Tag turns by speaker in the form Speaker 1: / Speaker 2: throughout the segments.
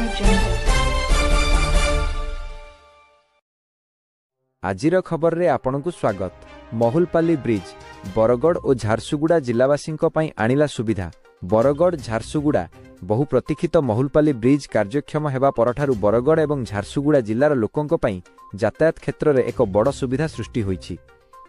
Speaker 1: Audio Jungle.
Speaker 2: ଆଜିର ଖବରରେ ଆପଣଙ୍କୁ ସ୍ୱାଗତ। ମହୁଲପାଲି ବ୍ରିଜ୍ ବରଗଡ଼ ଓ ଝାରସୁଗୁଡ଼ା ଜିଲ୍ଲାବାସୀଙ୍କ ପାଇଁ ଆଣିଲା ସୁବିଧା। ବରଗଡ଼ ଝାରସୁଗୁଡ଼ା ବହୁ ପ୍ରତୀକ୍ଷିତ ମହୁଲପାଲି ବ୍ରିଜ୍ କାର୍ଯ୍ୟକ୍ଷମ ହେବା ପରଠାରୁ ବରଗଡ଼ ଏବଂ ଝାରସୁଗୁଡ଼ା ଜିଲ୍ଲାର ଲୋକଙ୍କ ପାଇଁ ଯାତାୟାତ କ୍ଷେତ୍ରରେ ଏକ ବଡ଼ ସୁବିଧା ସୃଷ୍ଟି ହୋଇଛି।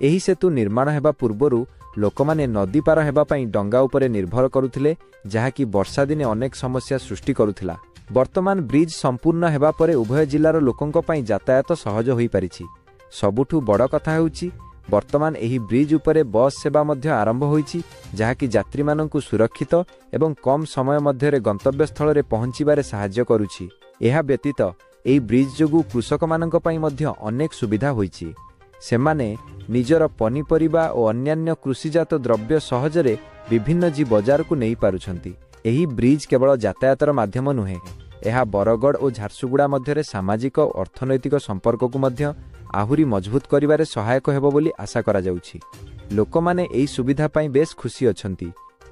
Speaker 2: ଏହି ସେତୁ ନିର୍ମାଣ ହେବା ପୂର୍ବରୁ ଲୋକମାନେ ନଦୀ ପାର ହେବା ପାଇଁ ଡଙ୍ଗା ଉପରେ ନିର୍ଭର କରୁଥିଲେ, ଯାହାକି ବର୍ଷା ଦିନେ ଅନେକ ସମସ୍ୟା ସୃଷ୍ଟି କରୁଥିଲା। ବର୍ତ୍ତମାନ ବ୍ରିଜ୍ ସମ୍ପୂର୍ଣ୍ଣ ହେବା ପରେ ଉଭୟ ଜିଲ୍ଲାର ଲୋକଙ୍କ ପାଇଁ ଯାତାୟାତ ସହଜ ହୋଇପାରିଛି। ସବୁଠୁ ବଡ଼ କଥା ହେଉଛି, ବର୍ତ୍ତମାନ ଏହି ବ୍ରିଜ୍ ଉପରେ ବସ୍ ସେବା ମଧ୍ୟ ଆରମ୍ଭ ହୋଇଛି, ଯାହାକି ଯାତ୍ରୀମାନଙ୍କୁ ସୁରକ୍ଷିତ ଏବଂ କମ୍ ସମୟ ମଧ୍ୟରେ ଗନ୍ତବ୍ୟସ୍ଥଳରେ ପହଞ୍ଚିବାରେ ସାହାଯ୍ୟ କରୁଛି। ଏହା ବ୍ୟତୀତ ଏହି ବ୍ରିଜ୍ ଯୋଗୁଁ କୃଷକମାନଙ୍କ ପାଇଁ ମଧ୍ୟ ଅନେକ ସୁବିଧା ହୋଇଛି। ସେମାନେ ନିଜର ପନିପରିବା ଓ ଅନ୍ୟାନ୍ୟ କୃଷିଜାତ ଦ୍ରବ୍ୟ ସହଜରେ ବିଭିନ୍ନ ଜି ବଜାରକୁ ନେଇପାରୁଛନ୍ତି। ଏହି ବ୍ରିଜ୍ କେବଳ ଯାତାୟାତର ମାଧ୍ୟମ ନୁହେଁ, ଏହା ବରଗଡ଼ ଓ ଝାରସୁଗୁଡ଼ା ମଧ୍ୟରେ ସାମାଜିକ ଓ ଅର୍ଥନୈତିକ ସମ୍ପର୍କକୁ ମଧ୍ୟ ଆହୁରି ମଜବୁତ କରିବାରେ ସହାୟକ ହେବ ବୋଲି ଆଶା କରାଯାଉଛି। ଲୋକମାନେ ଏହି ସୁବିଧା ପାଇଁ ବେଶ୍ ଖୁସି ଅଛନ୍ତି।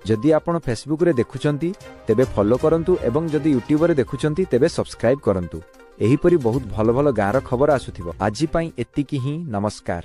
Speaker 2: ଯଦି ଆପଣ ଫେସବୁକରେ ଦେଖୁଛନ୍ତି ତେବେ ଫଲୋ କରନ୍ତୁ ଏବଂ ଯଦି ୟୁଟ୍ୟୁବରେ ଦେଖୁଛନ୍ତି ତେବେ ସବସ୍କ୍ରାଇବ୍ କରନ୍ତୁ। ଏହିପରି ବହୁତ ଭଲ ଭଲ ଗାଁର ଖବର ଆସୁଥିବ। ଆଜି ପାଇଁ ଏତିକି ହିଁ, ନମସ୍କାର।